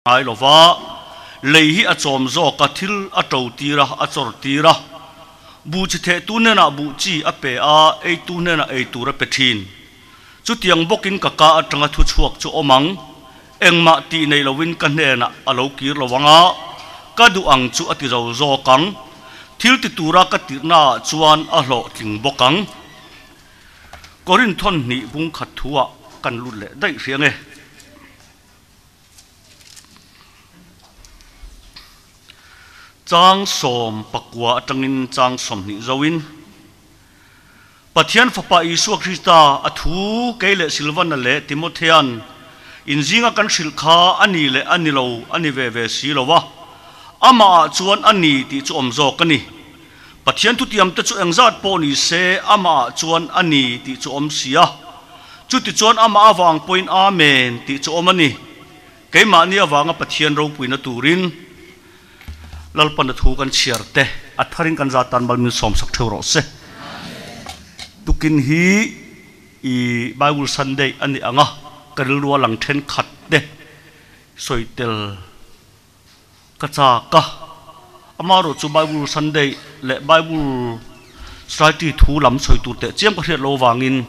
Ngai lo va, lei hi a chawm zawk a, thil a to tir a, a chawr tir a. Buh chi thehtu hnenah buh chi a pe a, eitu hnenah ei tur a pe thin. Chutiang bawkin ka ka atanga thu chhuak chu awm ang, engmah tih nei loin ka hnenah a lo kir lo ang a, ka duh ang chu a ti zo zawk ang. Thil ti tura ka tirhnaah chuan a hlawhtling bawk ang. Korinthon hnih bungkhat thuah kan lut leh daih hriang e. Chang 19 atangin chang 20 zoin, Pathian Fapa Isua Krista a thu kei leh Silvana leh Timothea'n in zinga kan hrilh kha a ni leh a ni lo a ni ve ve si lo a, amahah chuan a ni tih chu awm zawk a ni. Pathian thutiamte chu engzat pawh ni se amahah chuan a ni tih chu awm si a. Chutichuan amah avang pawhin Amen tih chu awm a ni. Keimahni avanga Pathian ropuina turin Lalpana thu kan chhiar te a tharin kan zat tan mal min sawmsak theuh rawh se. Tukin hi i Bible Sunday a ni ang a, ka rilru a lang thenkhat te sawi tel ka chak a. Amaherawh chu Bible Sunday leh Bible Society thu lam sawi tur teh chiam ka hriat loh avangin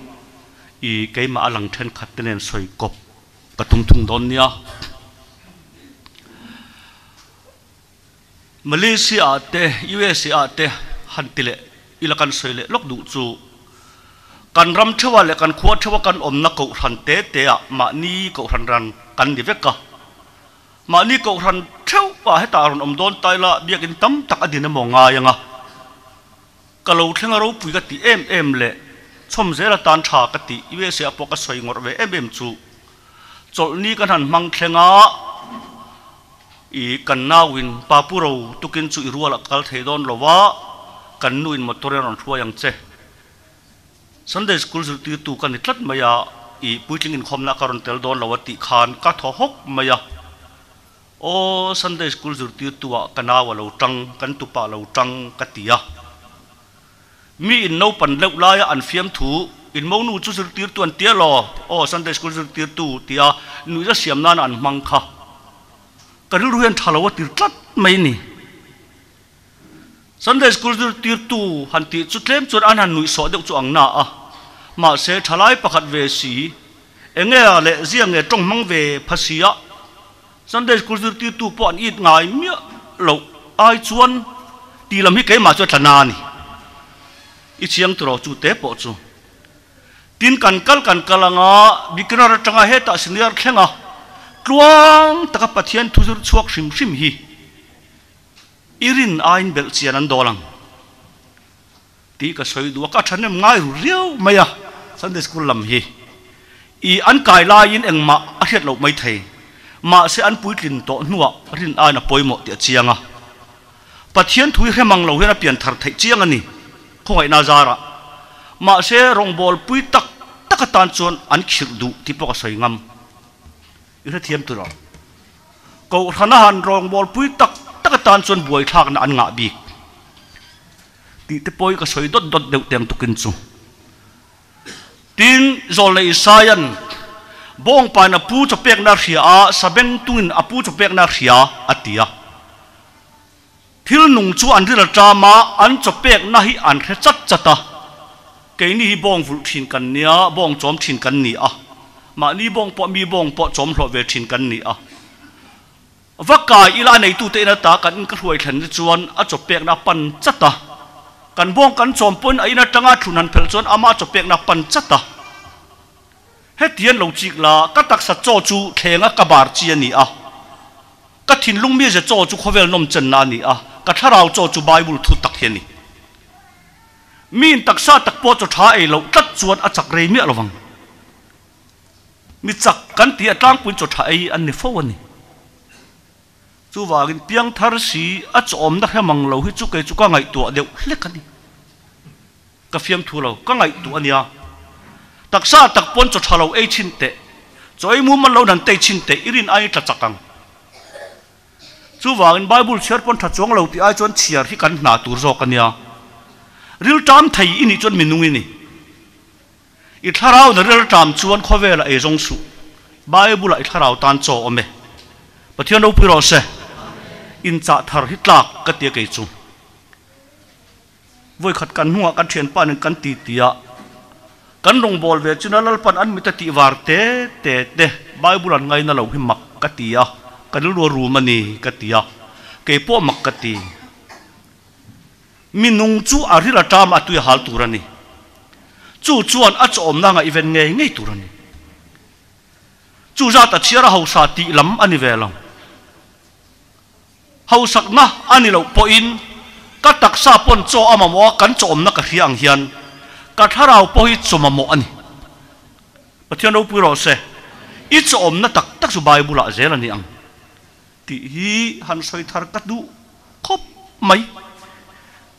i keimah a lang thenkhat te nen sawi kawp ka tum thung dawn nia. Malaysia ah te USA ah te han ti leh ila kan sawi leh lawk duh chu kan ram theuha leh kan khua theuha kan awmna kohhran te te ah mahni kohhran ran kan ni vek a. Mahni kohhran theuh ah hetah rawn awm dawn ta ila biakin tam tak a din emaw ngai ang a. Ka lo thleng a ropui ka tih em em leh chhawm zel atan tha ka tih USA ah pawh ka sawi ngawrh ve em em chu chawlhni kan han hmang thleng a i kan nauin Papu ro tukin chu i rual ah ka kal thei dawn lo a kan nuin motor in a rawn hruai ang che. Sunday School zirtirtu ka ni tlat mai a i puitling inkhawmna ka rawn tel dawn lo a tih khan ka thaw hawk mai a. Aw, Sunday School zirtirtu-ah ka nau a lo tang, kan tupa a lo tang, ka ti a. Mi in naupan leuh laia an fiamthu, in monu chu zirtirtu an tia law, aw, Sunday School zirtirtu tia nuihza siam nana an hmang kha. Ka rilru hian tha lo a tir tlat mai ni. Sunday School zirtirtu han tih chu tlem chuan an han nuihsawh deuh chu ang na a, mahse thalai pakhat ve si, enge a leh zia nge tawng hmang ve pha si a, Sunday School zirtirtu pawh an it ngai miah loh ai chuan tih lam hi keimah chu a tla na a ni. I chiang tiraw chu te pawh chu. Tin kan kal kan kal anga beginner atanga hetah senior thlenga tluang taka Pathian thu zir chhuak hrim hrim hi I rin aiin belh chian an dawl ang tih ka sawi duh a, ka thahnem ngai ru riau mai a, Sunday School lam hi i an kai laiin engmah a hriat loh mai thei, mahse an puitlin tawh hnuah rin aiin a pawimawh tih a chiang a, Pathian thu hi hre mang lo hian a pian thar theih chiang a ni, khawngaihna zarah. Mahse rawngbâwl pui tak tak atan chuan an khirh duh tih pawh ka sawi ngam. I hrethiam tur ang. Kohhrana han rawngbawlpui tak tak atan chuan buaithlakna an ngah bik tih te pawh hi ka sawi dawt dawt deuh teng tukin chu. Tin, Zawlnei Isaia'n Bawngpain a pu chawpekna a hria a, Sabeng tungin a pu chawpekna a hria a ti a. Thil nung chu an ril aṭam a, an chawpekna hi an hre chat chat a. Keini hi bawng vulh ṭhin kan nia, bawng chawm ṭhin kan ni a. Mahni bawng pawh mi bawng pawh chawm hlawh ve ṭhin kan ni a. Va kai ila a neitute in ata kan in ka hruai thlen te chuan a chawpekna a pan chat a. Kan bawng kan chawm pawhin a in aṭanga thlun han phelh chuan ama chawpekna a pan chat a. Hetian lo chik la, ka taksa chaw chu thlenga ka bar chi a ni a. Ka thinlung mize chaw chu khawvel nawm chenna a ni a, ka thlarau chaw chu Bible thu tak hi a ni. Miin taksa tak pawh chaw tha ei loh tlat chuan a chak rei miah lovang. Mi chak kan tih a tlangpuiin chaw tha ei an ni fo a ni. Chuvangin piangthar si a chawmna hre mang lo hi chu kei chu ka ngaihtuah deuh hlek a ni. Ka fiamthu lo, ka ngaihtuah a nia. Taksa tak pawn chaw tha lo ei chhin teh, chaw ei mumal lo nan tei chhin teh, i rin aiin tla chak ang. Chuvangin Bible chhiar pawn tha chuang lo tih ai chuan chhiar hi kan hna tur zawk a nia. Rilṭam thei i nih chuan minung i ni. I thlarau na rilṭam chuan khawvelah ei zawng suh. Bible-ah i thlarau tan chaw awm e. Pathian ropui rawh se. Inchah thar hi tlak ka tia kei chu. Vawikhat kan hnungah kan thianpa nen kan ti ti a, kan rawngbâwl ve chuna Lalpan an mit a tih var te te te Bible an ngaina lo hi mak ka ti a, ka rilru a rum a ni ka ti a, kei pawh mak ka ti. Mi nung chu a ril aṭam a tui a hal tur a ni. Chu chuan a chawmna ngaihven ngei ngei tur a ni. Chu zat a chhiar a hausa tih lam a ni ve lo. Hausakna a ni loh pawhin ka taksa pawn chaw a mamawh a, kan chawmna ka hria ang hian ka thlarau pawh hi chaw mamawh a ni. Pathian ropui rawh se, i chawmna tak tak chu Bible ah zel a ni ang tih hi han sawi thar ka duh khawp mai.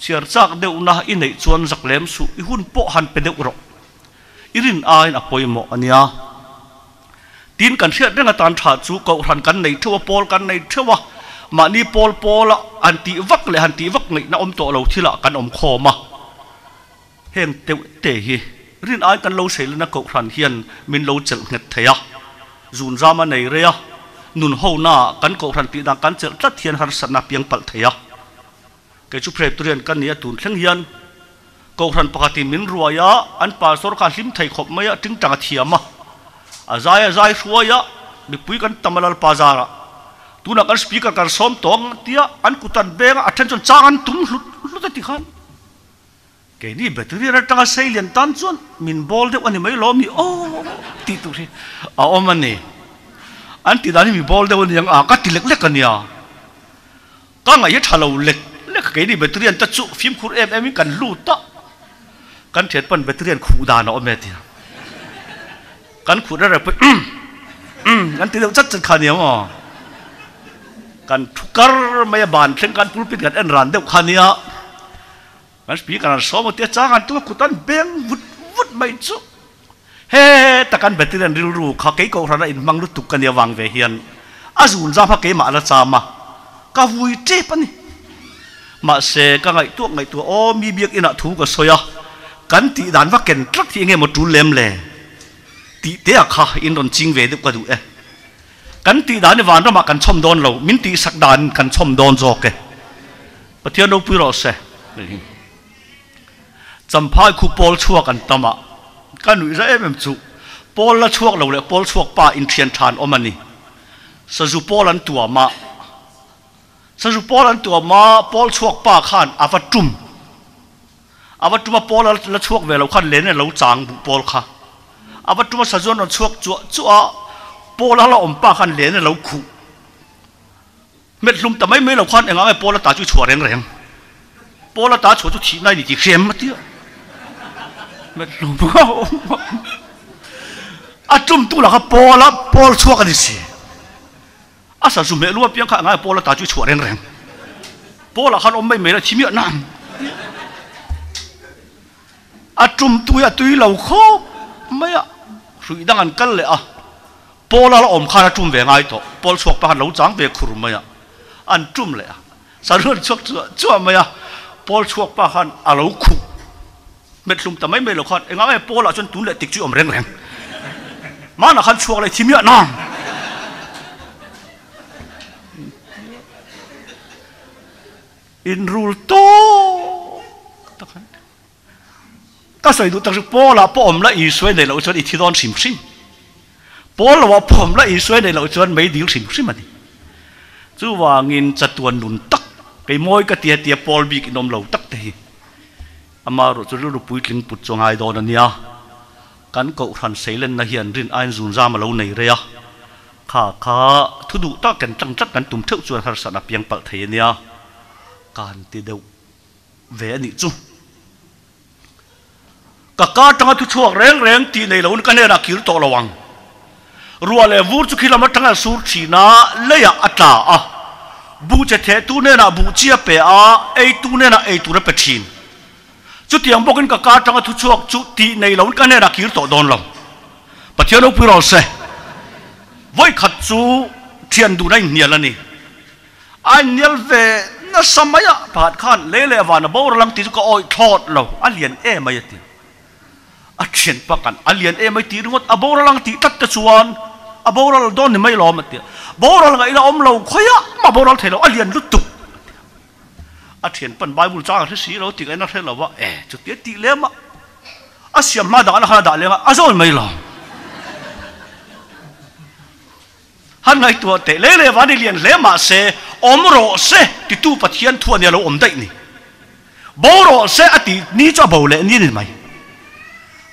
Chhiar chak deuhna i neih chuan zak lem suh, i hun pawh han pe deuh rawh. I rin aiin a pawimawh a nia. Tin, kan hriat reng atan tha chu kohhran kan nei theuh a, pawl kan nei theuh a, mahni pawl pawla han tih vak leh han tih vak ngaihna awm tawh lo thilah kan awm khawm a. Heng teuh te hi rin aiin kan lo seilana kohhran hian min lo chelh nghet thei a, zun zam a nei rei a, nun hona kan kohhran tih dan kan chelh tlat hian harsatna a piang palh thei a. Kei chu Presbyterian ka ni a, tun thleng hian Kohhran pakhatin min ruai a, an pastor kha a hlim thei khawp mai a, tingtang a thiam a, a zai a zai hruai a, mipui kan tam a Lalpa zarah. Tunah kan speaker kan sawm tawh ang tia an kut an beng a, a then chuan chang an tum hlut hlut a ti khan. Keini Presbyterian atanga Seilian tan chuan min bawl deuh a ni mai lawm ni aw tih tur hi a awm a ni. An tih dan hi mi bawl deuh a ni ang a, ka ti lek lek a nia. Ka ngaih a tha lo lek lek a, keini Betrian te chu fimkhur em em in kan lut a, kan thian pawn Betrian khuh dan a awm e tia kan khuh reng reng pawh umm umm kan ti deuh chat chat kha nia maw, kan thu kar mai a ban thleng khan pulpit kan en ran deuh kha nia, kan speaker an sawm a tia chang an tum a kut an beng vut vut mai chu heta kan Betrian rilru kha kei kohhran a inhmang lutuk ka nia vang ve hian a zun zam kha keimah la cham a, ka vui tep a ni. Mahse, ka ngaihtuah ngaihtuah aw mi biakinah thu ka sawi a, kan tih dan va ken tlat hi enge maw tul lem le tih te ah kha in rawn ching ve deuh ka duh e. Kan tih dan hi vanramah kan chhawm dawn lo, min tihsak dan kan chhawm dawn zawk e. Pathian ropui rawh se. Champhai khu pawl chhuak an tam a, ka nuih za em em chu pawl la chhuak lo leh pawl chhuak pa inthian than awm a ni. Sazu pawl an tuam a, sazu pawl an tuam a, pawl chhuak pa khan a va tum, a va tum a pawl a la chhuak ve lo khan len in a lo chang buh pawl kha, a va tum a sazu an rawn chhuak chuah chuah a, pawl a la awm pa khan len in a lo khuh. Hmet hlum ta mai mai lo khan engah nge Paula ta chu i chhuah reng reng? Paula ta chhuah chu thihna i ni tih hrem a ti a. Hmet hlum a tum tu lah kha Paula Paul chhuak a ni si. A sa zu hmeh lu apiang kha engah nge Paula ta chu i chhuah reng reng? Paula khan awm mai mai la thi miah na ang. A tum tu hi a tui lo khawp mai a, hruih dang an kal leh a. Paul a la awm khan a tum ve ngai tawh. Paul chhuak pah khan lo chang ve khur mai a, an tum leh a. Saruan chhuak chuah chuah mai a, Paul chhuak pah khan a lo khuh hmet hlum ta mai mai lo khan engah nge Paul ah chuan tun leh tik chu i awm reng reng. Hmanah khan chhuak leh thi miah nang. Inrul tawk tak an. Ka sawi duh tak chu Paul ah pawh awm la Isua nei loh chuan i thi dawn hrim hrim. Paul lo ah pawh awm la Isua nei loh chuan mei dil hrim hrim a ni. Chuvangin chatuan nun tak kei mawi ka tia tia Paul bik in awm lo tak te hi amaherawh chu rilru puitling put chu a ngai dawn a nia. Kan kohhran seilenna hian rin aiin zunzam a lo nei rei a, kha kha thu duh tak ken tlang tlat kan tum theuh chuan harsatna piang palh thei a nia ka han ti deuh. ve a nih chu. Ka ka atanga thu chhuak reng reng tih nei loin ka hnenah kir tawh lo ang. Ruah leh vur chu khi lam atanga a sur thin a, leiah a tla a. Buh che thehtu hnenah buh chi a pe a, eitu hnenah ei tur a pe thin. Chutiang bawkin ka ka atanga thu chhuak chu tih nei loin ka hnenah kir tawh dawn lo. Pathian ropui rawh se. Vawikhat chu thian duhna inhnial a ni. A innial ve nasa mai a, pakhat khan lei leh van a boral ang tih chu ka awih thlawt lo, a lian em mai a ti. A thian pakhat a lian em mai tih ringawt a boral ang tih tlat te chuan a boral dawn ni mai lawm a ti a. Boral ngaihna awm lo khawiah mah boral thei lo, a lian lutuk a ti a. A thian pan Bible chang a hre si lo tih ngaihna hre lo a, e chutia tih lem a, a siam hma dahna khan a dah leng a, a zawn mai lawm. Han ngaihtuah teh leh leh van i lian hle mah se, awm rawh se titu Pathian thu a nia lo awm daih ni. Bo rawh se a tih ni chu a bo leh ni a ni mai.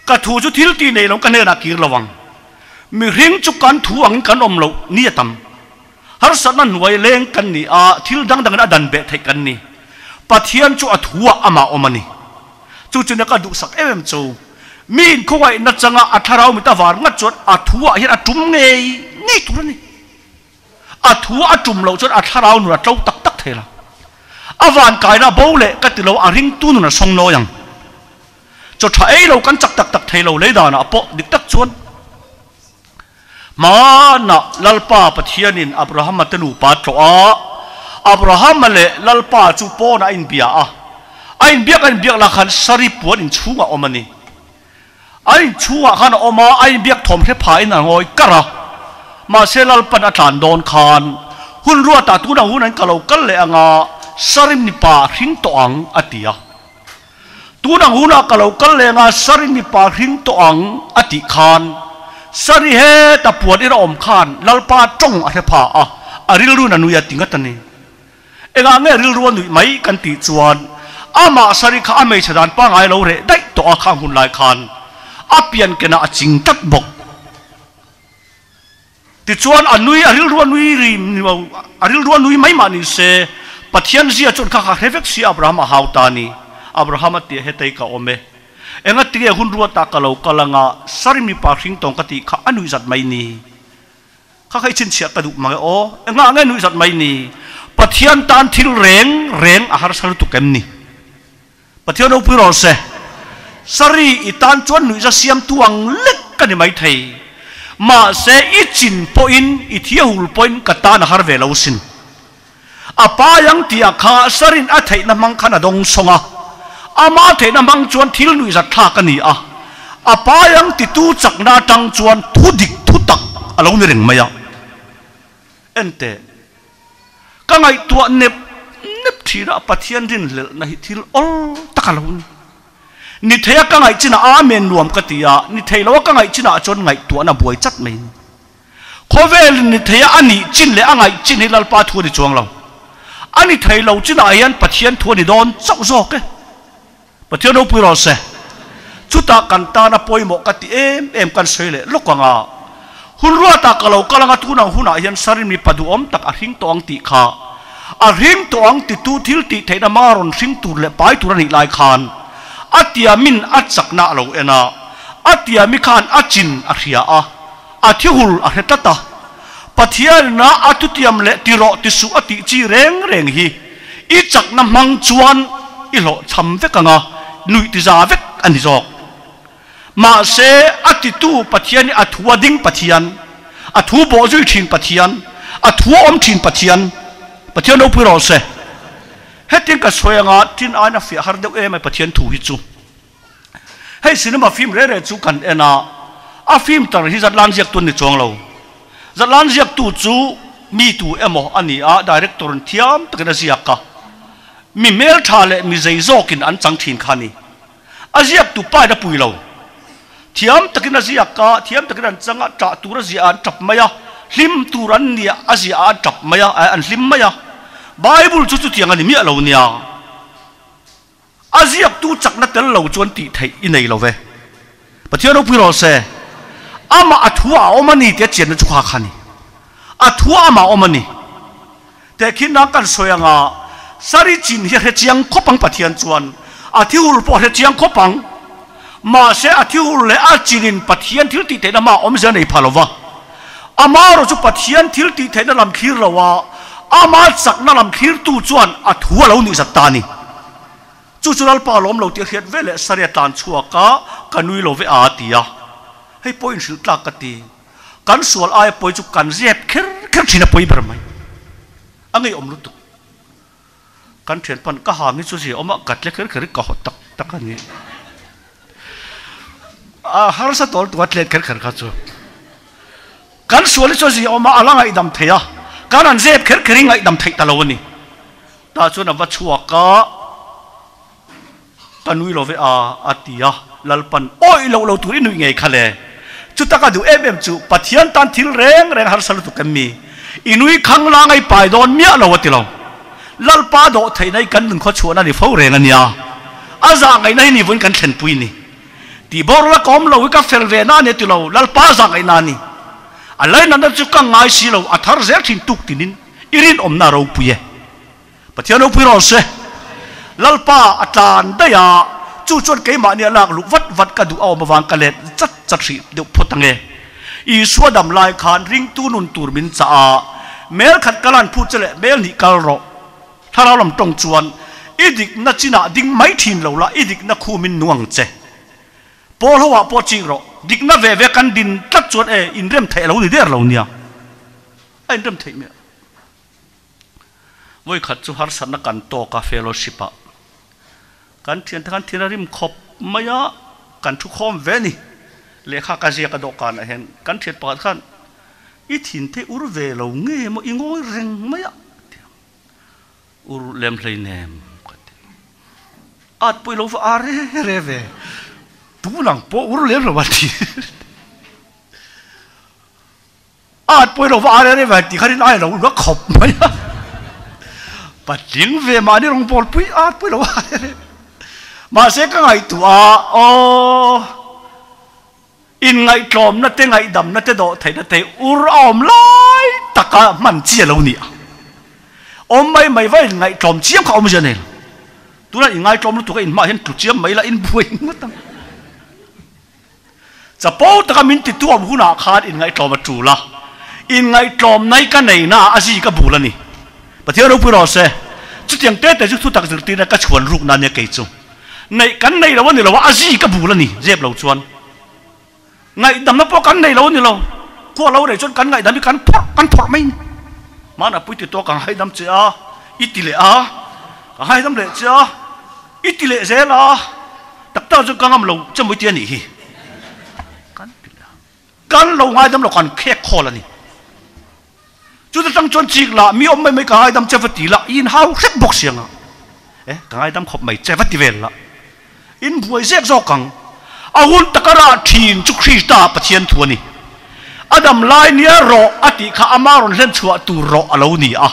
Ka thu chu thil tih nei lo ka hnenah kir lo ang. Mihring chu kan thu angin kan awm loh ni a tam. Harsatna hnuai leng kan ni a, thil dang dangin a dan beh theih kan ni. Pathian chu a thu ah amah awm a ni. Chu chu nia ka duhsak em em chu. Mi inkhawngaih nachanga a thlarau mit a var ngat chuan a thu ah hian a tum ngei ngei tur a ni. A thu a tum loh chuan a thlarau nun a tlo tak tak thei lo. A vankaina bo leh ka ti lo a ringtu nun a sawng nawi ang. Chaw tha ei lo kan chak tak tak thei lo lei danah pawh dik tak chuan hmanah Lalpa Pathianin Abrahama te nupa a tlawh a, Abrahama leh Lalpa chu pawnah a inbia a, a inbiak a inbiak lah khan sari puan inchhungah a awm a ni. A inchhungah khan a awm a, a inbiak thawm hre phain a ngawi kar a. Mahse Lalpan a tlan dawn khan, Hun ruatah tunah hun an ka lo kal leh anga Sarim mipa a hring tawh ang, a ti a. Tunah hunah ka lo kal leh anga Sarim mipa a hring tawh ang, a tih khan, Sari heta puan ira awm khan Lalpa tawng a hre pha a, a rilruin a nui a ti ngat a ni. Engah nge rilru a nuih mai kan tih chuan amah sari kha a hmeichhe dan pangngai lo reh daih tawh a khang hun lai khan a pian kenah a ching tlat bawk. Tichuan a nui a rilru a nui ri a rilru a nui mai mah ni se Pathian zia chuan kha kha hre vek si Abraham a hau ta a ni. Abraham a tia hetei ka awm e. Enga tinge hun ruatah ka lo kal anga sari mipa hring tawng ka tih kha a nuih zat mai ni. Kha kha i chhinchhiah ka duh mang e aw, engah nge nuih zat mai ni? Pathian tan thil reng reng a harsa lutuk em ni? Pathian ropui rawh se, Sari i tan chuan nuihza siamtu ang lek ka ni mai thei. Mahse i chin pawhin i thiahul pawhin ka tan a har ve lo sin. A pai ang tih ah kha Sarin a theihna hmang khan a dawng sawng a, ama theihna hmang chuan thil nuihzat thlak a ni a, a pai ang titu chakna atang chuan thu dik thu tak a lo ni reng mai a. Enteh, ka ngaihtuah nep nep thin a, Pathian rinhlelhna hi thil awl tak a lo ni. Ni theia ka ngaih chinah Amen nuam ka ti a, ni thei loa ka ngaih chinah chuan ngaihtuahna buai chat mai a ni. Khawvelin ni theia a nih chin leh a ngaih chin hi Lalpa thu a ni chuang lo. A ni thei lo chinah hian Pathian thu a ni dawn chauh zawk e. Pathian ropui rawh se. Chutah kan tana pawimawh ka ti em em kan sawi leh lawk ang a. Hun ruatah ka lo kal ang a, tunang hunah hian Sarin mipa duhawm tak a hring tawh ang tih kha a hring tawh ang titu thil tih theihna hmanga rawn hring tur leh pai tur a nih lai khan a tiamin a chakna a lo en a, a tiami khan a chin a hria a. A thi hul a hre tlat a, Pathianina a thutiam leh ti rawh ti suh a tih chi reng reng hi i chakna hmang chuan i hlawhchham vek ang a, nuih ti za vek a ni zawk. Mahse, a titu Pathian hi a thu a ding Pathian, a thu bawh zui thin Pathian, a thu a awm thin Pathian, Pathian ropui rawh se. Hetiang ka sawi anga tin aiin a fiah har deuh em ai Pathian thu hi chu. Hei cinema film reh reh chu kan en a, a film tar hi Zatlan ziaktu an ni chuang lo. Zatlan ziaktu chu mi tu emaw a ni a, director in thiam takin a ziak a, mi hmeltha leh mi zei zawkin an chang thin kha a ni. A ziaktu pa in a pui lo. Thiam takin a ziak a, thiam takin an chang a, tah tur a ziah ah an tap mai a, hlim tur an nia a ziah ah an tap mai a, an hlim mai a. Bible chu chutiang a ni miah lo nia. A ziaktu chakna tel lo chuan tih theih i nei lo ve. Pathian ropui rawh se, amah a thu a awm a ni tia chianna chu kha kha a ni. A thu amah a awm a ni. Tehkhin nan kan sawi anga Sari chin hi a hre chiang khawp ang Pathian chuan a thihul pawh a hre chiang khawp ang. Mahse a thihul leh a chinin Pathian thil tih theihna hmaah awmzia nei pha lo va. Amaherawh chu Pathian thil tih theihna lam thlir lo a, ama chakna lam thlirtu chuan a thu a lo nih zat ta a ni. Chu chu Lalpa lawm lo tih a hriat ve leh Saria tlan chhuak a, ka nui lo ve a a ti a. Hei pawh inhrilh tlak ka ti. Kan sual aia pawi chu kan zep kher kher thin a pawi ber mai. A ngeiawm lutuk. Kan thian pan ka hang hi chu zia awm a, ka tle kher kher hi ka haw tak tak a ni. A harsa tawl tuk a tlet kher kher kha chu. Kan sual hi chu a zia awm a, a la ngaihdam thei a, kan han zep kher kher hi ngaihdam theih ta lo a ni. Tah chuan a va chhuak a, Ka nui lo ve a, a ti a, Lalpan awih loh lo tur i nuih ngei kha le. Chuta ka duh em em chu Pathian tan thil reng reng harsa lutuk em mi? I nui khang la ngai pai dawn miah lo a ti lo. Lalpa dawh theihna hi kan nunkhua chhuahna a ni fo reng a nia. A zah ngaihna hi ni vawiin kan thlenpui ni. Tih bawr la ka awm lo hi ka fel ve na a ni a ti lo, Lalpa zah ngaihna a ni. A lainatna chu ka ngai si lo, a thar zel thin tuk tinin i rinawmna a ropui e. Pathian ropui rawh se. Lalpa a tlan daih a, chu chuan keimahni a lak luh vat vat ka duh a awm avang ka let chat chat hrih deuh phawt ange. Isua dam lai khan ringtu nun tur min chah a, mel khat ka lan phut che leh mel hnih kal rawh. Thlarau lam tawng chuan i dikna chinah ding mai thin lo la, i dikna khumin nung ang che. Pawl ho ah pawh chik rawh, dikna ve ve kan din tlat chuan e, inrem theih a lo ni der lo nia. A inrem theih miah. Vawikhat chu harsatna kan tawk a fellowship ah kan thian te khan thin a rim khawp mai a, kan thu khawm ve a ni. Lehkha ka ziak a dawhkan ah hian kan thian pakhat khan i thin te ur ve lo nge maw i ngawi reng mai a ti a, ur lem hlei nem ka ti. At pawh i lo va ar re re ve, tunang pawh ur lem lo a ti. A at pawi lo va are are ve tih khan in ai lo ula khawp mai a. Patling ve mahni rawng bawl pui a at pawi lo va are are. Mahse ka ngaihtuah a, aw inngaihtlawmna te ngaihdamna te dawh theihna te ur a awm lai taka hman chi a lo ni a. Awm mai mai va inngaihtlawm chiam kha awmzia nei lo. Tunah inngaihtlawm lutuk a inhmah hian tlu chiam mai la inbuai ngawt ang. Chapo taka min ti tuam hunah khan inngaihtlawm a tul a, inngaihtlawm nai ka neihna ah a zi ka bul a ni. Pathian ropui rawh se, chutiang te te chu thutak zirtirna ka chhuan rukna ania kei chu. Neih kan nei lo a ni lo a, a zi ka bul a ni, zep lo chuan. Ngaihdamna pawh kan nei lo a ni lo, khua lo rei chuan kan ngaihdam hi kan phawrh kan phawrh mai a ni. Hmanah pui ti tawk ka ngaidam che a, i ti leh a, ka ngaidam leh che a. I ti leh zel a, tak tak chu ka ngam lo che mawi ti a nih hi. Kan ti leh a, kan lo ngaidam lo kan khek khawl a ni. Chuta tang chuan chik lah mi awm mai mai ka ngaidam che va ti lah, i inhau hrep bawk si anga. E, ka ngaidam khawp mai che va ti vel lah. In buai zek zawk ang. A hun taka rah thin chu Krista Pathian thu a ni. A dam lai nia rawh a tih kha ama rawn hlen chhuah tur rawh a lo ni a.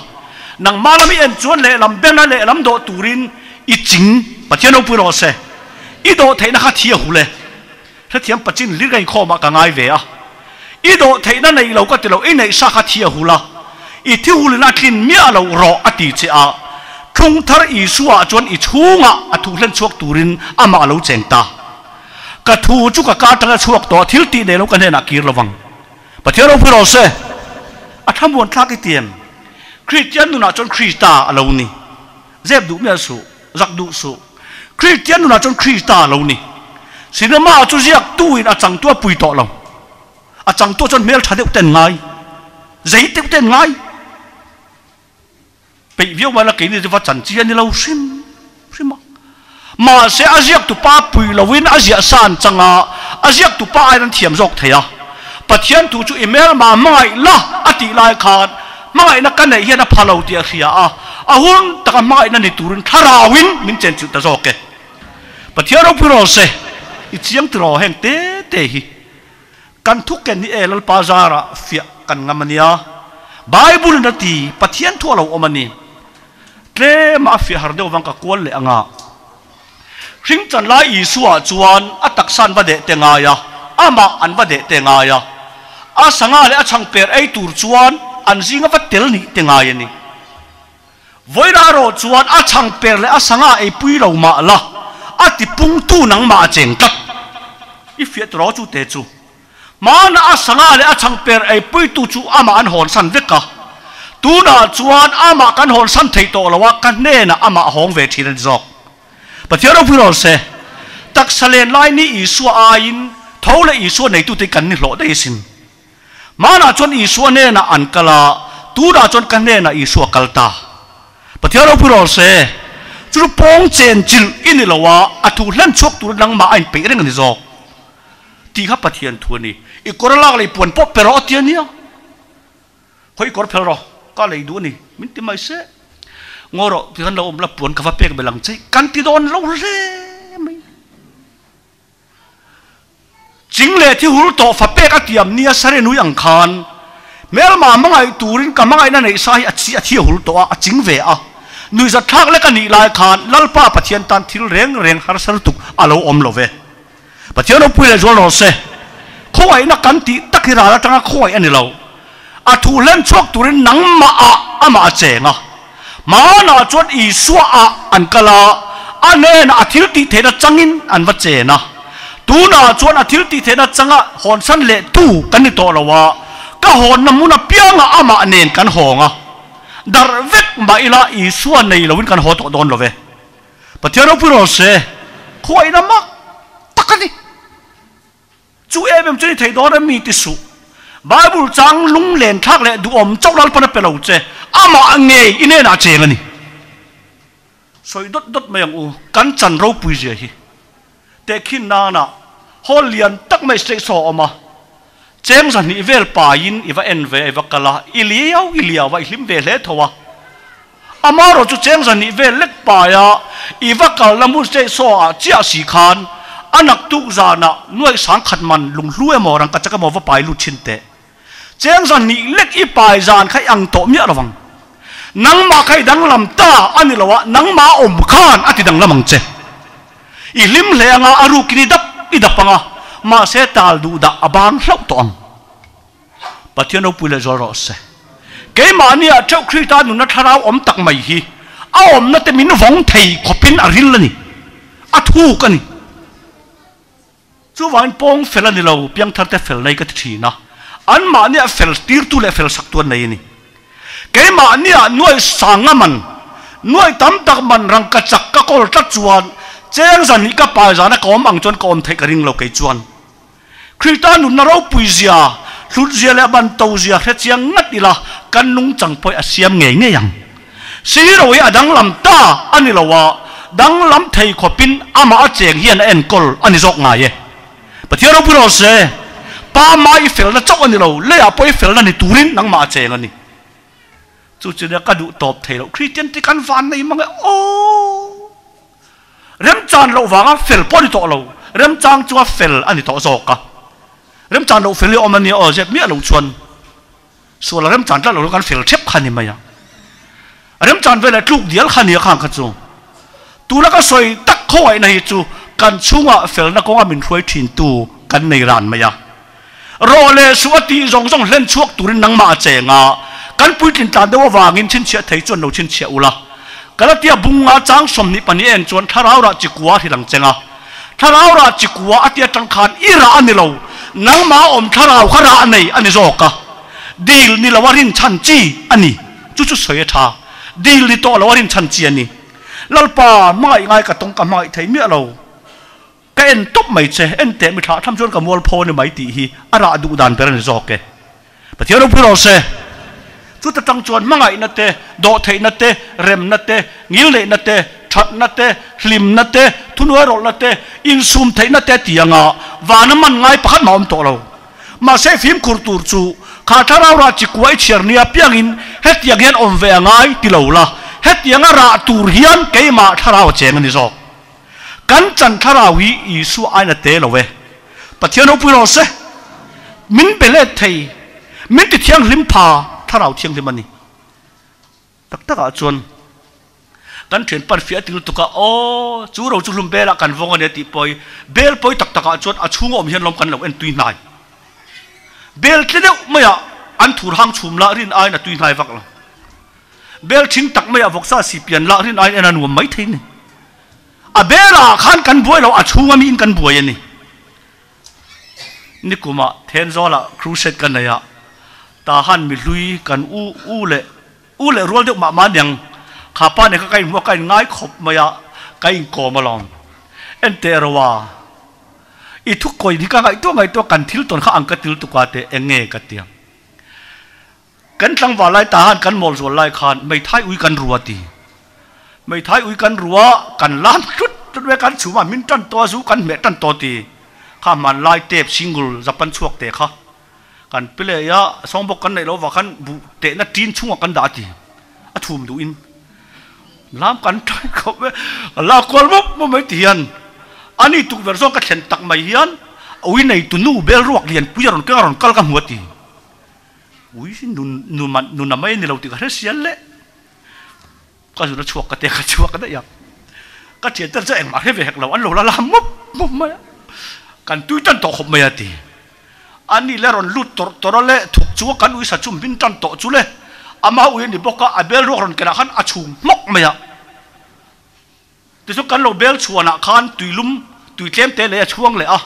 Nangmah lam i en chuan lehlam bena lehlam dawh turin i ching Pathian ropui rawh se. I dawh theihna kha thi a hul e. Hrethiam pachin hlir ka inkhawmah ka ngai ve a. I dawh theihna neih lo ka ti lo, i neih sa kha thi a hul a. I thi hulin a tlin miah lo rawh a ti che a. Thlung thar Isua ah chuan i chhungah a thu hlen chhuak turin amah a lo cheng ta. Ka thu chu ka ka atanga chhuak tawh a, thil tih nei lo ka hnenah kir lovang. Pathian ropui rawh se. A thlamuan thlak i ti em? Kristian nunah chuan Krista a lo ni. Zep duh miah suh, zak duh suh. Kristian nunah chuan Krista a lo ni. Cinema chu ziak tu in a changtu a pui tawh lo. A changtu chuan hmel tha deuh te an ngai, zei deuh te an ngai. Peih viau mai la keini chu va chan chi a ni lo hrim hrim a. Mahse a ziaktu pa pui loin a ziah san chang a, a ziaktu pa aiin an thiam zawk thei a. Pathian thu chu i hmelma hmangaih la a tih lai khan hmangaihna ka neih hian a pha lo tih a hria a, a hun taka hmangaihna ni turin thlarauin min chenchilh ta zawk e. Pathian ropui rawh se, i chiang tiraw heng te te hi. Kan thu ken hi e Lalpa zarah fiah kan ngam a nia. Bible in a ti, Pathian thu a lo awm a ni. Tlema a fiah har deuh vang ka kual leh anga. Hring chan lai Isua chuan a taksa an va deh te ngai a, amah an va deh te ngai a. A sangha leh a chhangper ei tur chuan an zinga va tel nih te ngai a ni. Vawilah erawh chuan a chhangper leh a sangha eipui lo mah la, a tipungtu nangmah a cheng tlat. I fiah tawh chu te chu. Hmana a sangha leh a chhangper eipuitu chu amah an hawnsan vek a. Tunah chuan amah kan hawnsan thei tawh lo a, ka hnenah amah a hawng ve thin a ni zawk. Pathian ropui rawh se. Taksa len lai ni Isua aiin tho leh Isua neitute kan ni hlawh daih asin. Hmanah chuan Isua hnenah an kal a, tunah chuan ka hnenah Isua kal ta. Pathian ropui rawh se, chu chu pawng chen chilh i ni lo a, a thu hlen chhuak tur nangmah a inpeih reng a ni zawk. Tih kha Pathian thu a ni. I kawr a lak leh i puan pawh pe rawh a ti a nia. Khawi kawr phel rawh, ka lei duh a ni, min ti mai se. Ngaw rawh, tikhan lo awm la puan ka va pek belh ang che, kan ti dawn lo hle mai. Ching leh thi hur tawh fa pek a tiam nia sare nui ang khan hmelma hmangaih turin ka hmangaihna neih sa hi a chi a thi a hul tawh a, a ching ve a. Nuihzat thlak lek a nih lai khan Lalpa Pathian tan thil reng reng harsa lutuk a lo awm lo ve. Pathian ropui leh zual rawh se. Khawngaihna kan tih tak hi ral atanga khawngaih a ni lo. A thu hlen chhuak turin nangmah ah amah a cheng a. Hmanah chuan Isua ah an kal a, a hnenah a thil tih theihna changin an va chen a. Tunah chuan a thil tih theihna changa hawnsan leh tu kan ni tawh lo a, ka hawnna hmun apiangah amah nen kan hawng a. Darh vek mah ila Isua nei loin kan haw tawh dawn lo ve. Pathian ropui rawh se, khuaina mak tak a ni. Chu em em chu ni thei dawn a mi ti suh. Bible chang lunglen thlak leh duhawm chauh Lalpan a pe lo che, amah ngei i hnenah cheng a ni. Sawi dawt dawt mai ang u, kan chan ropui zia hi. Tehkhin nana hall lian tak mai state saw a awm a, cheng zahnih vel paiin i va en ve a, i va kal a, i liau i liau a, i hlim ve hle tho a. Amaherawh chu cheng zahnih vel lek paia i va kalna hmun state saw ah chiah si khan a naktuk zanah nuaih sangkhat man lunghlu emaw rangkachak emaw va pai lut thin teh. Cheng zahnih lek i pai zan kha i ang tawh miah lovang. Nangmah kha i danglam ta a ni lo a, nangmah a awm khan a ti danglam ang che. I hlim hle anga a rukin i dap i dap anga, mahse tal duh dah a bang hlauh tawh ang. Pathian ropui leh zual rawh se. Keimahniah theuh Krista nunna thlarau awm tak mai hi a awmna te min vawng thei khawpin a ril a ni, a thuk a ni. Chuvangin pawng fel a ni lo, piangthar te fel nei ka ti thin a, anmahniah fel tirtu leh fel saktu an nei a ni. Keimahniah nuaih sanga man, nuaih tam tak man rangka chak ka kawl tlat chuan cheng zan hi ka pai zana ka awm ang chuan ka awm theih ka ring lo kei chuan. Krista nunna ropui zia, hlut zia leh ban to zia hre chiang ngat ila kan nungchang pawh a siam ngei ngei ang. Siro hi a danglam ta a ni lo a, danglam thei khawpin amah a cheng hian a enkawl a ni zawk ngai e. Pathian ropui rawh se, Pa mah i felna chauh a ni lo, leiah pawh i felna ni turin nangmah a cheng a ni. Chu chu nia ka duh tawp thei loh, Kristian te kan van nei mang e aw! Remchan loh vanga fel pawh a ni tawh lo, remchang chunga fel a ni tawh zawk a. Remchan loh fel hi a awm a nia aw, zep miah lo chuan sual a remchan tlat lo kan fel thep kha a ni mai a. Remchan velah tluk dial kha a nia khang kha chu. Tuna ka sawi tak khawngaihna hi chu kan chhungah felna kawnga min hruai thintu kan nei ran mai a. Rawh leh suh a tih zawng zawng hlen chhuak turin nangmah a cheng a, kan puitlin tlan deuh avangin chhinchhiah thei chuan lo chhinchhiah ula. Galatia bunga chang 22 en chuan thlarau rah chikua a hrilh ang cheng a. Thlarau rah chikua a ti atang khan i rah a ni lo, nangmah awm thlarau kha rah nei a ni zawk a. Dil ni lo a rinchhan chi a ni. Chu chu sawi a tha. Dil ni tawh lo a rinchhan chi a ni. Lalpa, hmangaih ngai ka tawng ka hmangaih thei miah lo. Ka en tawp mai che, en teh mi thlah tham chuan ka mual pho a ni mai tih hi a rah duh dan ber a ni zawk e. Pathian ropui rawh se. Chuta tang chuan hmangaihna te, dawhtheihna te, remna te, ngilneihna te, thatna te, hlimna te, thunuairawlhna te, insum theihna te ti anga vana man ngai pakhat mah awm tawh lo. Mahse fimkhur tur chu kha thlarau rah chi kua i chhiar nia piangin hetiang hian awm ve a ngai ti lo la, hetianga rah tur hian keimah thlarau a cheng a ni zawk. Kan chan thlarau hi Isua ain a te lo e. Pathian ropui rawh se. Min be let thei, min ti thianghlim pha thlarau thianghlim a ni. Tak takah chuan kan thian pan fiah ti lutuk a, aw chu ro chu hlum belah kan vawng a nia tih pawh hi bel pawi tak takah chuan a chhung a awm hian lawm kan lo en tui hnai. Bel tle deuh maiah an thur hang chhum lah rin aiin a tui hnai vak lo. Bel thing tak maiah vawksa si pian lah rin aiin en a nuam mai thei ni. A belah khan kan buai lo, a chhunga miin kan buai a ni. Nikumah Thenzawlah crusade ka nei a, tahan mi hlui kan u u leh u leh rual deuh mah mah aniang, kha pa nen kha ka inhmu a, ka inngai khawp mai a, ka inkawm alawm. Enteh ro a, i thukawi hi ka ngaihtuah ngaihtuah kan thil tawn kha ang ka til tuk a teh eng nge ka ti ang. Kan tlangval lai tahan kan mawl zual lai khan meithai ui kan rua ti. Meithai ui kan rua, kan lam tlut tlut mai kan chhum a, min tan tawh a zu kan hmeh tan tawh ti. Kha hmanlai tape single Japan chhuak te kha. Kan pe leh a, sawngbawk kan neih loh avang khan buh tehna tin chhungah kan dah a ti. A thum duhin lam kan tai khawp e, ka la kual mup mup mai ti hian ani tukverh zawng ka thlen tak mai hian ui neitu nu bel ruak lian pui a rawn keng a rawn kal ka hmu a ti. Ui nun nuna mai a ni lo tih ka hre sial le. Ka zun a chhuak ka te ka chhuak daih a, ka thian te chu engmah hre ve hek lo, an lo la lam mup mup mai a, kan tui tan tawh khawp mai a ti. A ni le rawn lut tawrh tawrh a le, thuk chu a kan uisa chu min tan tawh chu le, ama ui a ni bawk a, a bel ruak rawn kenah khan a chhum hmawk mai a. Tichuan kan lo bel chhuanah khan tuilum tui tlem te lei a chhuang leh a,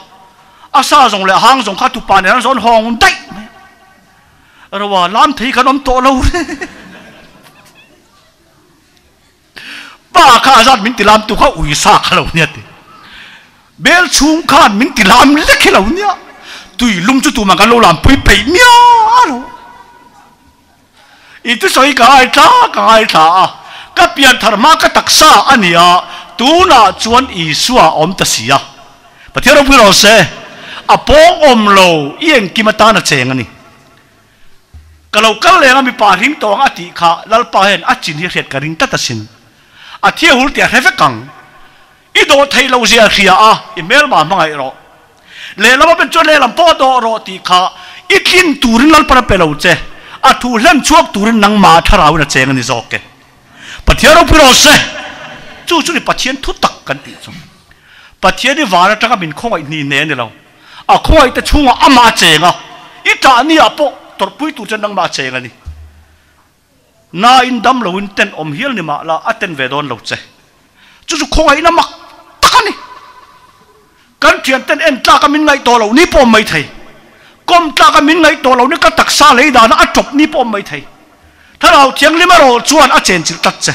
a sa zawng leh a hang zawng kha tupa nen an zawn hawng daih mai a. Roa lam thei khan awm tawh lo re. Pa kha a zat min ti lam tu kha ui sa kha lo nia ti. Bel chhung khan min ti lam lek hi lo nia. Tuilum chu tumah kan lo lam pui peih miah lo. I thusawi ka ngaithla ka ngaithla a, ka pian thar hma ka taksa a ni a, tunah chuan Isua a awm ta si a. Pathian ropui rawh se, a pawng awm lo, i engkim atan a cheng a ni. Ka lo kal leng a mipa hring tawh ang a tih kha Lalpa hian a chin hi hriat ka ring tlat asin. A thia hul tih a hre vek ang. I dawh theih loh zia hria a, i hmelma hmangaih rawh. Lehlam a pen chuan lehlam pawh a dawh rawh tih kha i tlin turin Lalpan a pe lo che, a thu hlen chhuak turin nangmah thlarauin a cheng a ni zawk e. Pathian ropui rawh se! Chu chu ni Pathian thu tak kan tih chu. Pathian i van atanga min khawngaih hni hne a ni lo. A khawngaih te chhungah amah a cheng a, i ṭah ni ah pawh tawrhpui tur chuan nangmah a cheng a ni. Na in dam loin ten awm hial ni mah la a ten ve dawn lo che. Chu chu khawngaihna mak tak a ni. Kan thian ten en tlak a min ngaih tawh loh ni pawh awm mai thei. Kawm tlak a min ngaih tawh loh ni ka taksa lei dana a tawp ni pawh awm mai thei. Thlarau Thianghlim erawh chuan a chenchilh tlat che.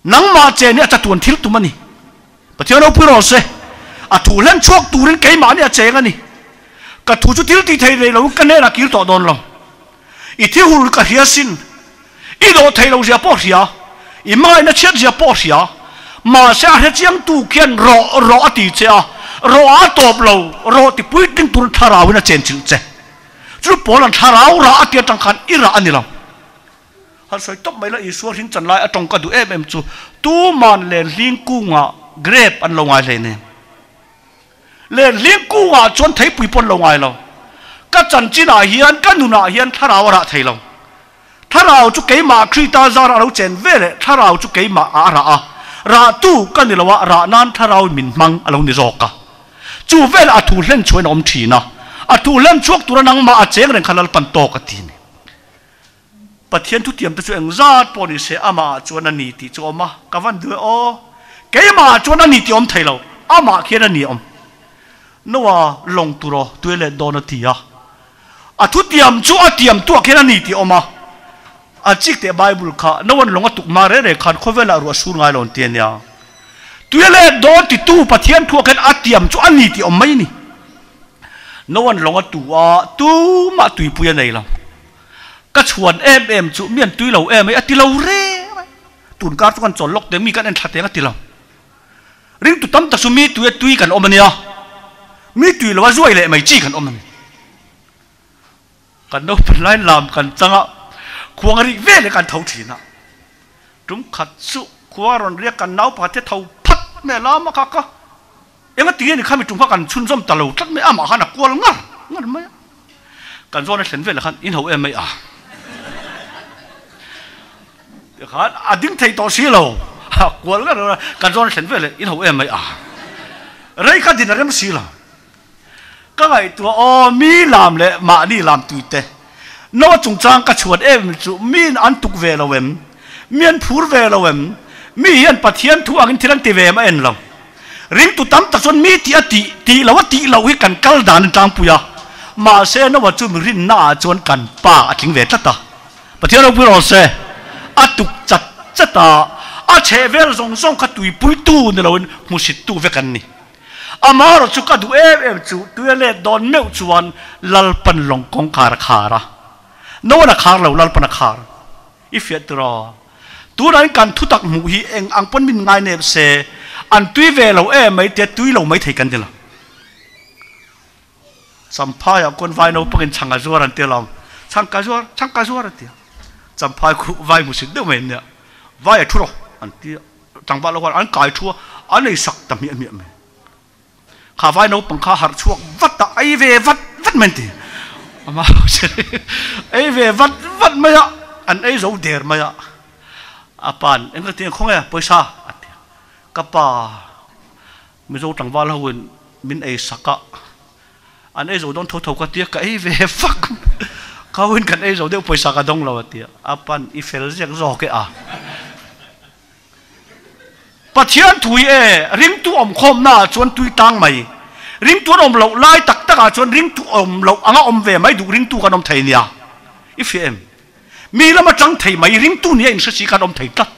Nangmah chen hi a chatuan thil tum a ni. Pathian ropui rawh se. A thu hlen chhuak turin keimahni a cheng a ni. Ka thu chu thil tih thei rei loin ka hnenah kir tawh dawn lo. I thi hul ka hria sin. I dawh thei lo zia pawh hria. I hmangaihna chhiat zia pawh hria. Mahse a hre chiangtu khian rawh rawh a ti che a, rawh a tawp lo, rawh ti puitling turin thlarauin a chenchilh che. Chu pawl an thlarau rah a ti atang khan i rah a ni lo. Han sawi tawp mai la, Isua hring chan lai a tawng ka duh em em chu, tuman len hling kungah grape an lo ngai hlei nen. Len hling kungah chuan theipui pawh an lo ngai lo. Ka chanchinah hian, ka nunah hian thlarau a rah thei lo. Thlarau chu keimah Krita zarah a lo chen ve leh thlarau chu keimah ah a rah a. Rahtu ka ni lo a, rah nan thlarau in min hmang a lo ni zawk a. Chu velah a thu hlen chhuahin a awm thin a. A thu hlen chhuak tura nangmah a cheng reng kha Lalpan tawk a ti ni. Pathian thutiam te chu eng zat pawh ni se amah ah chuan a ni tih chu a awm a, ka van duh e aw. Keimah ah chuan a ni tih a awm thei lo, amah khian a ni a awm. Noah lawng tur aw tuai let dawn a ti a, a thutiam chu a tiam tuah khian a ni tih a awm a. A chik teh Bible kha Noah lawng a tuk hma reh reh khan khawvel ah ruah sur ngai lo an ti a nia. Tuai let dawn titu Pathian thuah khian a tiam chu a ni tih a awm mai a ni. Noah lawng a tu a, tumah tuipui a nei lo. Ka chhuan em em chu mi an tui lo em ai a ti lo reng a, tun kar chu kan chawl lawk teh mi kan en thla teng a ti lo. Ringtu tam tak chu mi tui a tui kan awm a nia, mi tui lo a zuai leh mai chi kan awm a ni. Kan naupang lai lam kan chang a, khuang a rik ve leh kan tho thin a, tum khat chu khua rawn riak kan nau pakhat hi a tho phat mai a lam a kha ka Enga tinge ni kha mi tum kha kan chhunzawm ta lo tlat mai a, amah khan a kual ngar ngar mai a. Kan zawn a thlen velah khan in ho em mai a. Tikhan a ding thei tawh si lo, a kual ngar ngar a, kan zawn a thlen velah in ho em mai a. Rei kha din a rem si lo. Ka ngaihtuah aw mi lam leh mahni lam tuite. Noa chungchang ka chhuan em chu miin an tuk ve lo em? Mi an phur ve lo em? Mi hian Pathian thu angin thil an ti ve em a en lo. Ringtu tam tak chuan mi tih a tih, tih lo a tih loh hi kan kal dan an tlangpui a. Mahse Noa chu mi rinna ah chuan kan pa a tling ve tlat a. Pathian ropui rawh se. A tuk chat chat a, a chheh vel zawng zawng kha tuipuitu ni loin hmusittu vek an ni. Amaherawh chu ka duh em em chu tui a let dawn meuh chuan Lalpan lawng kawngkhar a khar a. Noan a khar lo, Lalpan a khar. I fiah tiraw? Tunah in kan thutak hmuh hi eng ang pawn min ngai nep se, an tui ve lo em mai tia tui lo mai thei kan ni lo. Champhai ah khuan vai naupangin chhang a zuar an ti alawm. Chhang ka zuar, chhang ka zuar an ti a. Champhai khu vai hmusit deuh mai an nia. Vai a thu rawh an ti a. Tlangval ho khan an kai thu a, an ei sak ta hmiah hmiah mai. Kha vai naupang kha harh chhuak vat a, ei ve vat vat mai an ti. Amah ei ve vat vat mai a, an ei zo der mai a. A pa'n, Eng ka ti ang khawnge pawisa? a ti a. Ka pa Mizo tlangval ho in min ei sak a, an ei zo dawn tho tho ka tia, ka ei ve fak ka ho in kan ei zo deuh pawisa ka dawng lo a tia, a pan i fel ziak zawk e a. Pathian thui e, ringtu awm khawmna ah chuan tui tang mai, ringtu an awm loh lai tak tak ah chuan ringtu awm loh anga awm ve mai duh ringtu kan awm thei nia, i hria em? Mi lama tang thei mai ringtu nia inhre si kan awm thei tlat.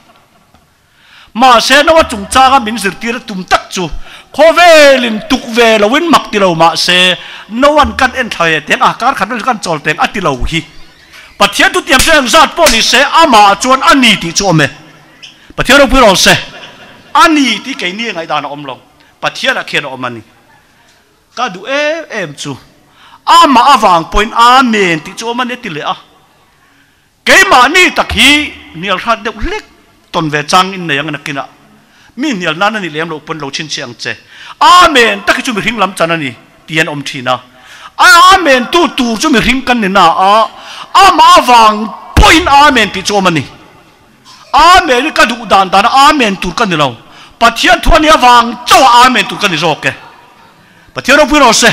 Mahse, Noa chungchanga min zirtir a tum tak chu khawvelin tuk ve loin mak ti lo mahse, Noa'n kan en thla ve teng a, kar khat vel chu kan chawl teng a ti lo hi. Pathian thutiam chu eng zat pawh ni se, amah chuan a ni tih chu awm e. Pathian ropui rawn se, a ni tih keini ngaihdan a awm lo, Pathianah khian a awm a ni. Ka duh em em chu, amah avang pawhin Amen tih chu awm a ni a ti leh a. Keimahni tak hi hnial hrat deuh hlek tawn ve chang in nei ang nakinah mi hnial nan a nih lem loh pawn lo chhinchhiah ang che. Amen tak hi chu mihring lam chan a ni tih an awm thin a. Amen tu tur chu mihring kan ni na a, amah avang pawhin Amen tih chu awm a ni. Amen hi ka duh dan dan a Amen tur ka ni lo. Pathian thu a nih avang chauh a Amen tur ka ni zawk e. Pathian ropui rawh se.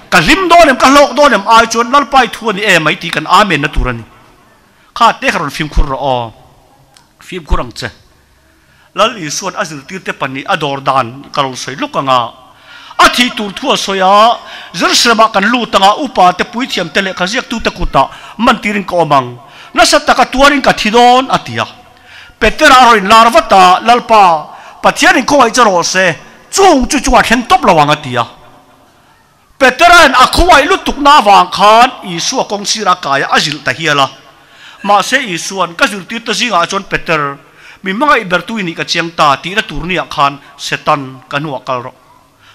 Ka hlim dawn em, ka hlawk dawn em ai chuan Lalpa i thu a ni em mai tih kan Amen na tur a ni. Kha te kha rawn fimkhur rawh aw. Fimkhur ang che. Lal Isua'n a zirtirte pahnih a dawr dan ka lo sawi lawk ang a. A thih tur thu a sawi a, Jerusalem-ah kan lut ang a, upa te, puithiam te leh khaziaktute kutah man tirin ka awm ang. Nasa taka tuarin ka thi dawn, a ti a. Petera a rawn inlar vat a, Lalpa, Pathianin khawngaih che rawh se, Chung chu chungah thlen tawp lo ang a ti a. Petera'n a khawngaih lutukna avang khan Isua kawng sirah a kai a, a zilh ta hial a. Mahse Isua'n, Ka zirtirte zingah chuan Peter, mi hmangaih bertu i nih ka chiang ta, tihna tur niah khan Setan ka hnuah kal rawh.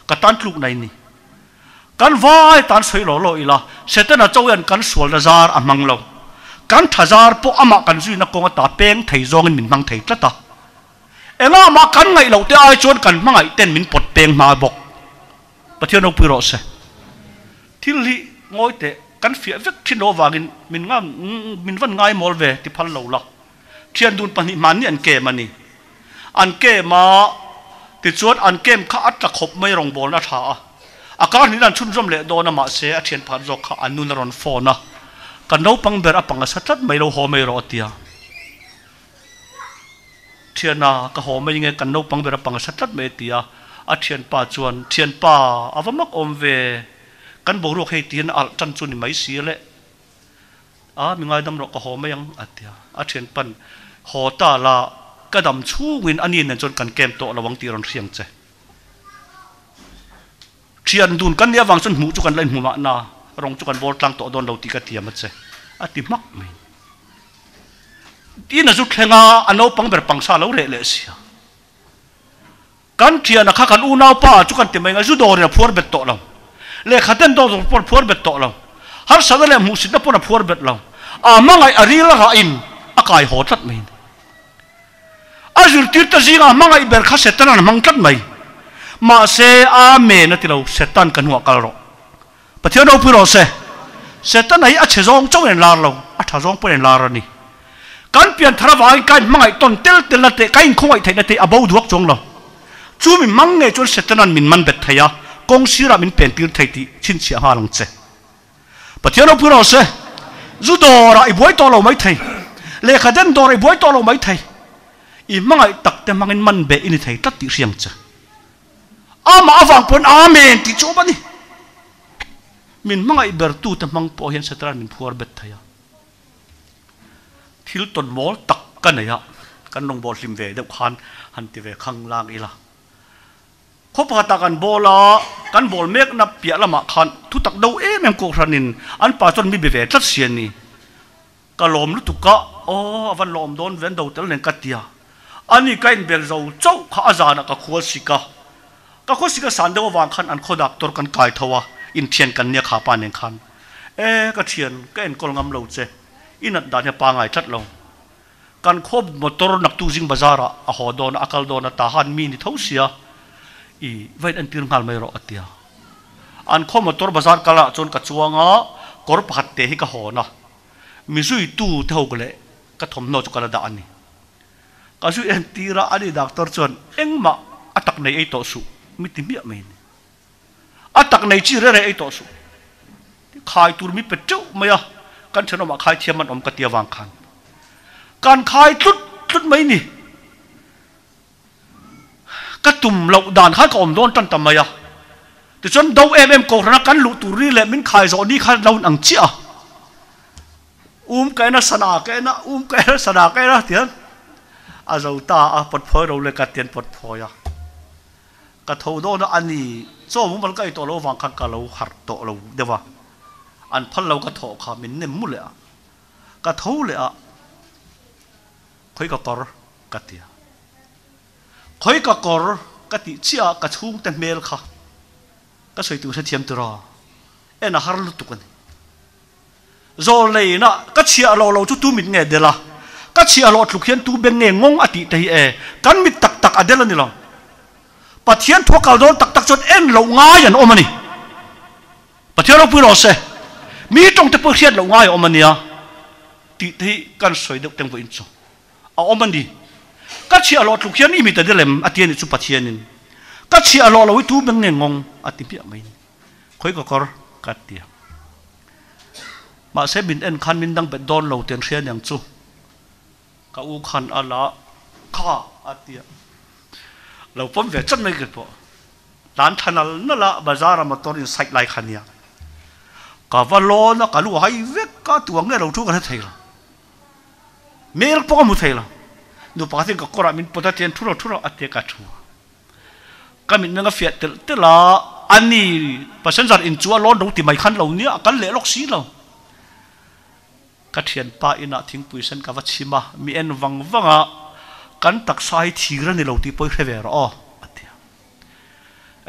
Ka tan tlukna i ni. Kan vai tan sawi law law ila, Setana cho hian kan sualna zar a hmang lo. Kan tha zar pawh amah kan zuina kawng ata peng thei zawngin min hmang thei tlat a. Engah mah kan ngaih loh te ai chuan kan hmangaih ten min pawt peng hma bawk. Pathian ropui rawh se. Thil hi ngawi teh kan fiah vek thin lo avangin min ngam min van ngai mawl ve ti phal lo la. Thian dun pahnih hmanni an kem a ni. An kem a, tichuan an kem kha a tla khawp mai rawngbawlna a tha a. A kar hnih in an chhunzawm leh dawn a mahse a thian pakhat zawk kha an nun a rawn phone a. Kan naupang ber a pang a sa tlat mai lo haw mai rawh a tia. Thiana, ka haw mai nge kan naupang ber a pang a sa tlat mai a ti a. A thianpa chuan, Thianpa, a va mak awm ve, kan boruak hei ti hian a alh tan chu ni mai si le. A, mi ngaidam rawh ka haw mai ang, a ti a. A thianpa'n, Haw ta la, ka dam chhungin a ni nen chuan kan kem tawh lo ang tih rawn hriang che. Thian dun kan nih avang chuan hmuh chu kan la inhmu mahna, rawng chu kan bawl tlang tawh dawn lo tih ka tiam a che, a ti hmak mai. Tiin a zu thleng a, a naupang ber pangsa a lo reh leh sia. Kan thiana kha kan unaupa chu kan ti mai ang a, zu dawrin a phuar bet tawh lo. Lehkha ten dawr pawn a phuar bet tawh lo. Harsatna leh hmuhsitna pawn a phuar bet lo. A hmangaih a ril a rahin a kai haw tlat mai. A zirtirte zingah hmangaih ber kha Setanan a hmang tlat mai. Mahse, Amen a ti lo, Setan ka hnuah kal rawh. Pathian ropui rawh se. Setana hi a chhe zawng chauhin an lar lo, a tha zawng pawhin an lar a ni. Kan pian thar avangin ka inhmangaih tawn tel telna te, ka inkhawngaih theihna te a bo duak chuang lo. Chu mi hmang ngei chuan Setana'n min man bet thei a, kawng sirah min pen tir thei tih chhinchhiah nghal ang che. Pathian ropui rawh se. Zu dawrah i buai tawh lo mai thei. Lehkha den dawrah i buai tawh lo mai thei. I hmangaih tak te hmangin man beh i ni thei tlat tih hriang che. Amah avang pawhin Amen tih chu awm a ni. Min hmangaih bertute hmang pawh hian Satan min phuar bet thei a. Thil tawn mawl tak ka nei a, kan rawngbâwl hlim ve deuh khan han ti ve khang lang ila. Khaw pakhatah kan bawl a, kan bawl mekna piah lamah khan thutak do em em kohhranin an pa chuan mi be ve tlat si a ni. Ka lawm lutuk a, aw a van lawm dawn ve an do tel nen ka ti a. Ani ka inbel zo chauh kha a zanah ka khual sik a. Ka khual sik a san deuh avang khan an khaw doctor kan kai tho a, Inthian kan nia kha pa nen khan. E, ka thian, ka enkawl ngam lo che. I nat dan hi a pangai tlat lo. Kan khaw motor naktuk zing bazar ah a haw dawn a, a kal dawn a, ta han mi ni tho sia, i va in entir nghal mai rawh a ti a. An khaw motor bazar kal ah chuan ka chuang a, kawr pakhat te hi ka hawn a, mi zuitu te ho leh ka thawmhnaw chu ka la dah a ni. Ka zui entir a, ani doctor chuan engmah a tak nei ei tawh suh mi ti hmiah mai a ni. A tak nei chi rere ei tawh suh. Khai tur mi pe teuh mai a, kan thenawmah khai thiam an awm ka ti avang khan kan khai tlut tlut mai ni. Ka tum loh dan khan ka awm dawn tan ta mai a. Tichuan do em em kohrana kan luh tur ni leh min khai zawh ni khan lo in ang chiah a. Um ka en a sana ka en a, um ka en a sana ka en a tihian a zo ta a, pawt phawi ro leh ka tian pawt phawi a. Ka tho dawn a, a ni, chaw mumal ka ei tawh lo avang khan ka lo harh tawh lo deuh a, an phal lo ka thawh kha min nem mu leh a, ka tho leh a, khawi ka kawr ka ti a, khawi ka kawr ka tih chiah a ka chhungte hmel kha ka sawi tur hrethiam tur a, en a har lutuk a ni. Zawlneina ka chhiahhlawh lo chu tu mit nge del a? Ka chhiahhlawh tluk hian tu beng nge ngawng a tih te hi e, kan mit tak tak a del a ni lo. Pathian thu a kal dawn tak tak chuan en loh ngai an awm a ni. Pathian ropui rawh se, mi tawng te pawh hriat loh ngai a awm a nia tih te hi kan sawi deuh teng vawiin chu a awm a ni. Ka chhiahhlawh tluk hian i mit a del em a ti a nih chu Pathianin. Ka chhiahhlawh lo hi tu beng nge ngawng a ti hmiah mai a ni. Khawi ka kawr ka ti a. Mahse min en khan min dang bet dawn lo tiang hria niang chu. Ka u khan a la kha a ti a. Lo pawm ve chat mai ke pawh. Tlan tha nal nal a bazar a motor in side lai kha nia. Ka va lawn a ka lu hai vek a tuang nge lo thu ka hre thei lo. Mel pawh ka hmu thei lo. Nu pakhat in ka kawrah min pawt a tian thu ro thu ro a ti a ka thu a. Ka mitmeng a fiah telh telh a, a ni passenger in chu a lawn ro ti mai khan lo nia, a kal leh lawk si lo. Ka thianpa inah thingpui sen ka va chhim a, mi en vang vang a, kan taksa hi thir a ni lo tih pawh i hre ve rawh aw, a ti a.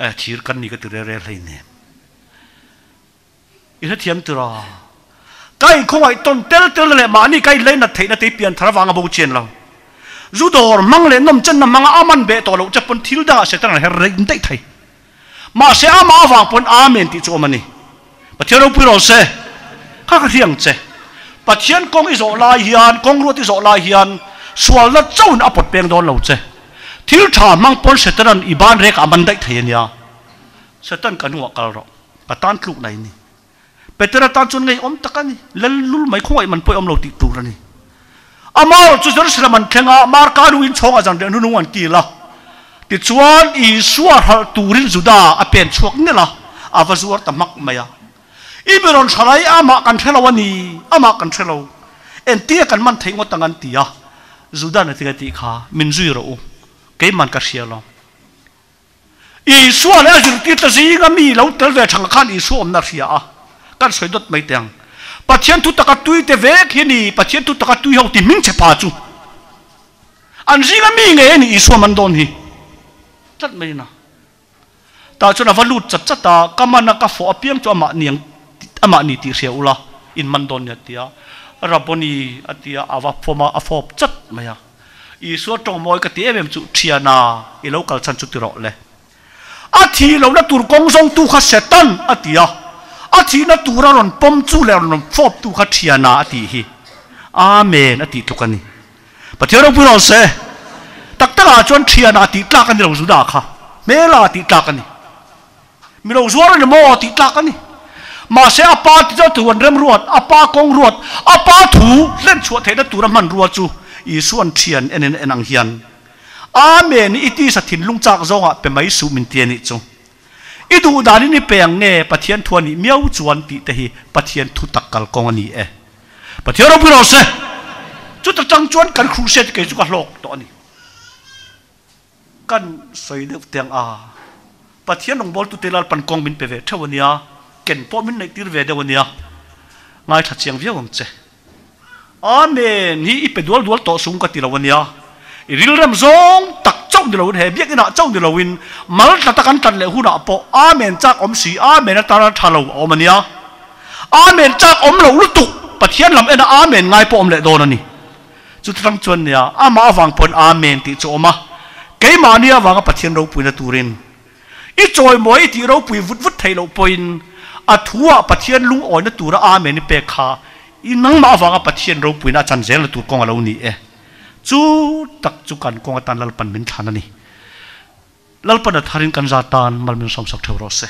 Eh, thir kan ni ka ti rel rel hleinem. I hrethiam tur a. Ka inkhawngaih tawn tel tel na leh mahni ka inleinat theihna te hi pianthar avanga bo chian lo. Zu dawr hmang leh nawmchenna hmanga a man beh tawh loh che pawn thil dangah Satan an her rei daih thei. Mahse amah avang pawn Amen tih chu awm a ni. Pathian ropui rawh se. Kha ka hriang che. Pathian kawng i zawh lai hian, kawng ruat i zawh lai hian sualna chauhin a pawt peng dawn lo che. Thil tha hmang pawn Satan-a'n i ban rekah a man daih thei a nia. Satan ka hnungah kal rawh. Ka tan tluk nai ni. Petera tan chuan ngeiawm tak a ni. Lal lul mai khawngaih man pawih awm lo tih tur a ni. Amah chu Jerusalem an thleng a, Marka nu in chhawngah zan riah hnunung an kil a. Tichuan Isua hralh turin Juda a pen chhuak nel a, a va zuar ta hmak mai a. I mi rawn hralh ai amah kan hre lo a ni, amah kan hre lo. Entia kan man theih ngawt ang an ti a. Juda na tinge tih kha min zui rawh u, keiman ka hria lo. Isua leh a zirtirte zinga mi lo tel ve thang khan Isua awmna a hria a, kan sawi dawt mai teh ang. Pathian thu taka tui te vek hi ni, Pathian thu taka tui ho ti hming che pa chu an zinga mi ngei a ni Isua man dawn hi tlat mai na. Tah chuan a va lut chat chat a, ka man a ka fawh apiang chu amah ni ang amah ni tih hria ula in man dawn nia tia Rabboni a tia a va fawm a, a fawp chat mai a. Isua tawng mawi ka ti em em chu, Thiana, i lo kal chhan chu ti rawh le. A thih lohna tur kawng zawngtu kha Satan a ti a, a thihna tura rawn pawm chu leh rawn fawptu kha Thiana a tih hi. Amen a tih tluk a ni. Pathian ropui rawh se. Tak takah chuan Thiana tih tlak a ni lo Juda kha. Hmela tih tlak a ni. Mi lo zuar a ni maw tih tlak a ni. Mahse a pa ti chuan thu an rem ruat, a pa kawng ruat, a pa thu hlen chhuah theihna tura hmanrua chu Isua'n thian en in en ang hian, Amen i tisa thinlung chak zawngah pe mai suh min ti a nih chu. I duh danin i pe ang nge Pathian thu a nih miau chuan tih te hi Pathian thu tak kalkawng a ni e. Pathian ropui rawh se. Chuta tang chuan kan crusade kei chu ka hlawk tawh a ni. Kan sawi deuh teh ang a, Pathian rawngbawltute Lalpan kawng min pe ve theuh a nia, ken pawh min neih tir ve deuh a nia, ngaithla chiang viau ang che. Amen hi i pe dual dual tawh sung ka ti lo a nia, i rilrem zawng tak chauh chauh ni loin, he biakinah chauh ni loin, mal tla tak an tlat leh hunah pawh Amen chak awm si, Amen atana tha lo a awm a nia. Amen chak awm lo lutuk, Pathian lam ena Amen ngai pawh awm leh dawn a ni. Chuti tang chuan nia, amah avang pawhin Amen tih chu a awm a, keimahni avanga Pathian ropuina turin i chawimawi i tih ropui vut vut theih loh pawhin a thuah Pathian lungawina tura Amen i pek kha i nangmah avanga Pathian ropuina a chan zelna tur kawng a lo ni e. Chu tak chu kan kawng atan Lalpan min thlan a ni. Lalpan a tharin kan za tan mal min sawmsak theuh rawh se.